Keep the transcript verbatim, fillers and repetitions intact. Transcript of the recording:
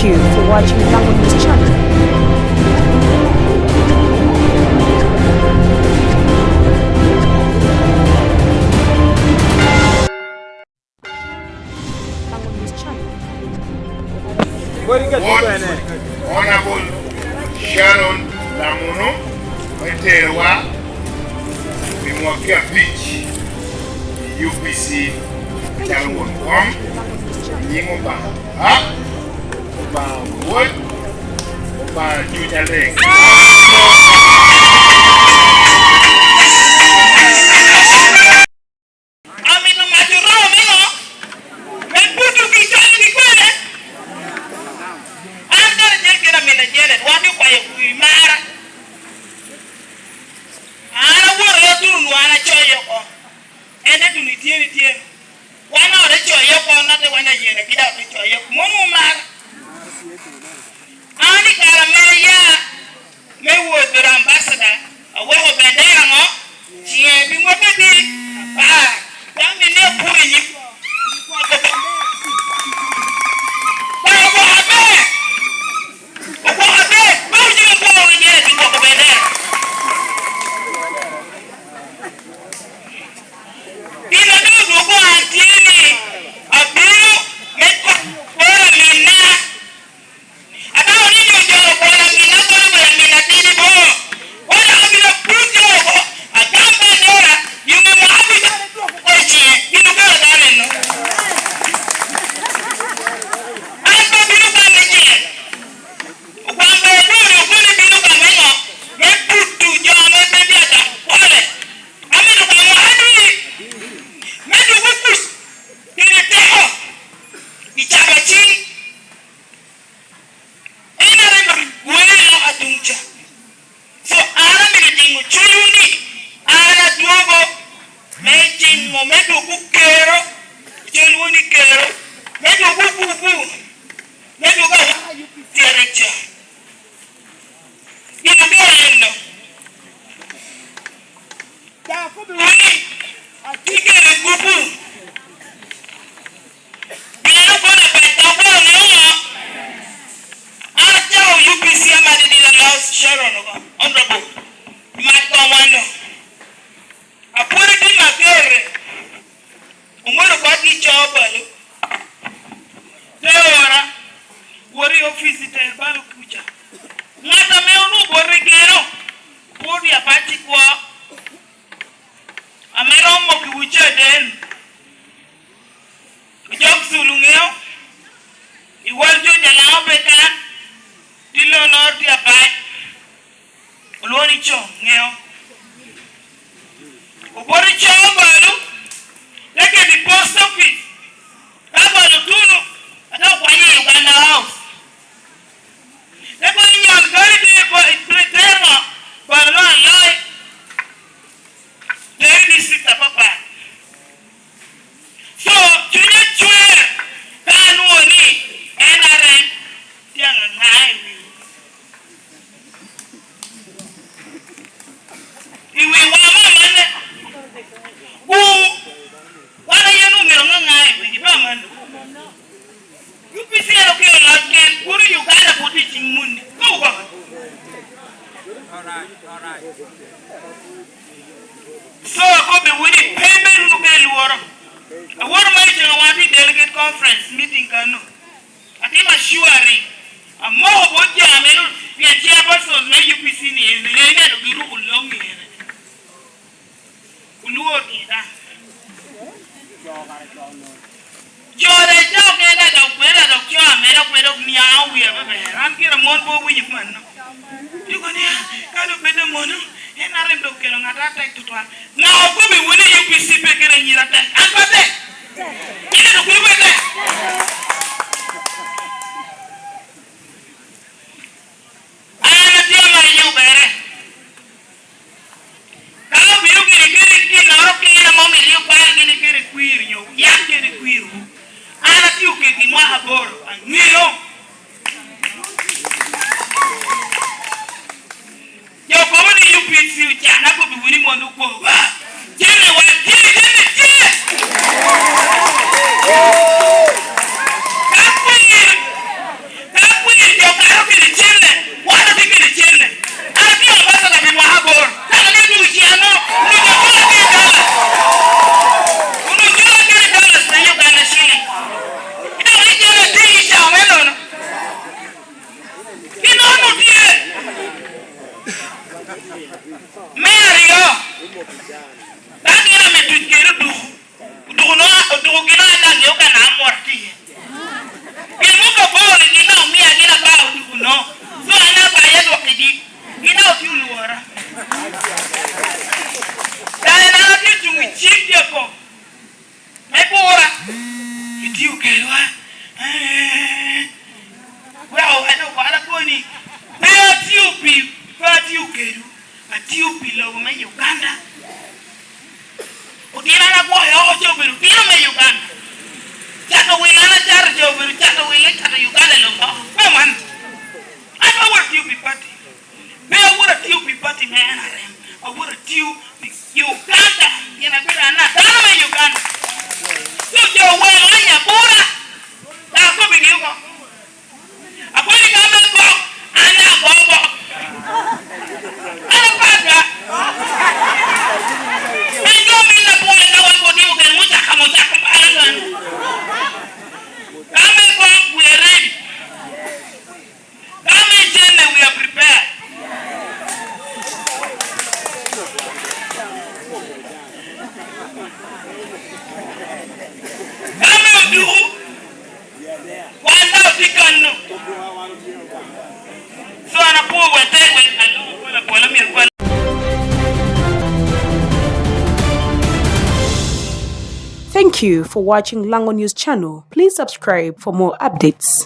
you for watching Lango News Channel. Lango News Channel. Wot Honorable Sharon Lamono me terowa pi mwaki abic i U P C calo won kom, i nying Obaŋa Ata, Obaŋa Wod, Obaŋa Cuny Alek. Amito mac oromo me ŋo? Me buto gi coyogi kwene? An kara acel kede amin acel, wan okwayo kwir mara. An awot aya tuno nwa an acoyo oko. En te tuno ityen ityen. Wan ot acoyo oko, nat wan ayene ki dok te coyo oko. Mom omara. An i kare ame aya me wot bedo ambassador, aweko bendera ŋo? Ciŋe pi mwaki adi? Apar. Daŋ bino apur i nyim Obaŋa. Obaŋa aber. Obaŋa aber. Pe wucik akwao wi nyene pi gwoko bendera. Gin ame odwogo an tye ni abino me konyo koro amina. Adaŋ onino jolo bwolo amina, bwolo bwolo amina tidi bo. Wan daŋ abino put jo oko, agam bendera, yume mwaka abicel dwoko oko i ciŋe. Gin okelo dano eno. An pe abino gamme cel. Okwang bene dwoni okono bino gamme ŋo? Me puto jo ame pe tye agamo pole. Amito gamo adi? Me dwogo kuc kede teko i cabo ciŋ. En a rik wele i loka tuŋ ca. So, an amito jiŋo cunywu ni an adwogo me jiŋo, me dwogo kero, cen woni kero, me dwogo gugu, me dwogo awaka yugi tyere ca. Gin obedo eno. Daŋ akobbiwu ni, atye kede gupu. Pien okono apac ka okwero ŋeo ŋo? An acako U P C amadidi Lalaus Sharon oko, Honorable, mat koŋ wano. Apwod itimo akerre. Omwodo koti co balo. Te ora, wot i opic i tero balo kuca. Ŋat ame onwoŋo bote geno, pwod i apac i kwo, ame romo giwu caden. Ojok Culu ŋeo, i wal jo Jalaŋo pe kan, Tilonor tye apac. Olwoŋo ni co, ŋeo. Oboto co balo, te kede i post office. Ka balo otuno, ate okwanyo i Uganda House. Te kono nyol kadi te ko-, te, te ŋo, balo nwa aloi. Te i district apapat. So, cunye cwer ka anwoŋo ni N R M tye aŋaŋa i wi I wi wama amanne, wu, wan a yen omito ŋaŋa i wigi, pe amanno. U P C en okelo loc gen, kuro Uganda pwod tye i ciŋ munni. Kobo koko. So, akobbiwu ni pe ibed wunu kede lworo. Awoto ma i ceŋ wan tye i delegate conference meeting kano. Atimo assuring, amoko bot jo ame nu-, pien chairperson me U P C ni en, en ineno giruko long ere. Olwor ni daŋ. Jo daŋ cok en daŋ dok kweda dok co ame dok kweda dok mia wie maber. An kira mon pe owinyo mano. Diko ni, "Ah, ka dok bed amono, en arem dok kelo ŋat atek tutwal." Ŋa okobbi wun i U P C pe kede anyira tek? An pe atek. Ine to kulu pe tek. An atye amayo yubere. Ka obino gini kede ginnoro kene ame omito ni obal gini kede kwir nyo yam kede kwirwu, an atye okeggi mwaka aboro, aŋeo. Jo kobo ni U P C ocan, akobbiwu ni mono okwo ba. Jami wa tye, jami tye. Ka kwir, ka Thank you for watching Lango News Channel. Please subscribe for more updates.